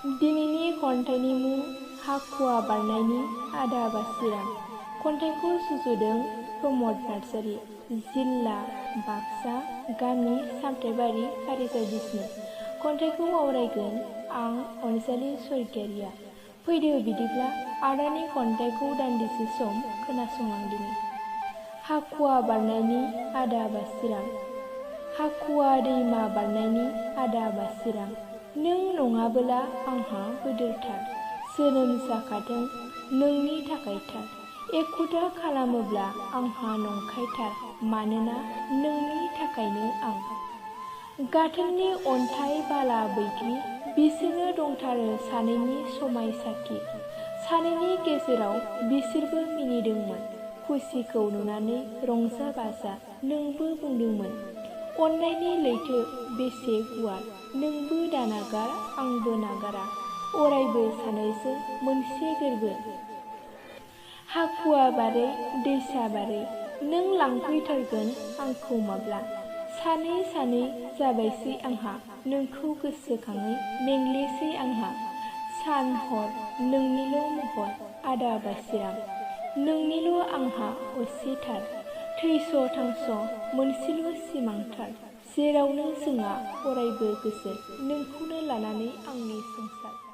दिनैनि खन्थाइनि मुं हाखुवा बारनायनि आदा बासिराम। खन्थाइखौ सुजुदों प्रमद नार्जारि, जिल्ला बाक्सा, गामि सामथाइबारि, कारिकर बिष्णु। खन्थाइखौ आवरायगोन आं अनजालि स्वर्गियारिया। फैदो बिदिब्ला आदानि खन्थाइखौ दान्दिसे सम खोनासंलांदिनि। हाखुवा बारनायनि आदा बासिराम। हाखुवा दैमा बारनायनि आदा बासिराम, नों नङाबोला आंहा बोदोरथार, जोनोम जाखादों नोंनि थाखायथार। एखुथा खालामोब्ला आंहा नंखायथार, मानोना नोंनि थाखायनो आं। गाथोननि अन्थाइ बाला बैग्रि, बिसोरनो दंथारो सानैनि समायसाथि। सानैनि गेजेराव बिसोरबो मिनिदोंमोन, खुसिखौ नुनानै रंजा बाजा नोंबो बुंदोंमोन, अननायनि लैथो बेसे गुवार, नोंबो दानागार आंबो नागारा, अरायबो सानैजों मोनसे गोरबो। हाखुवा बारै दैसा बारै, नों लांफैथारगोन आंखौ माब्ला, सानै सानै जाबायसै आंहा, नोंखौ गोसोखाङै मेंग्लिसै आंहा। सान हर नोंनिल' महर आदा बासिराम, नोंनिल' आंहा असेथार, थैस' थांस' मोनसेल' सिमांथार, जेरावनो जोंहा अरायबो गोजोन, नोंखौनो लानानै आंनि संसार।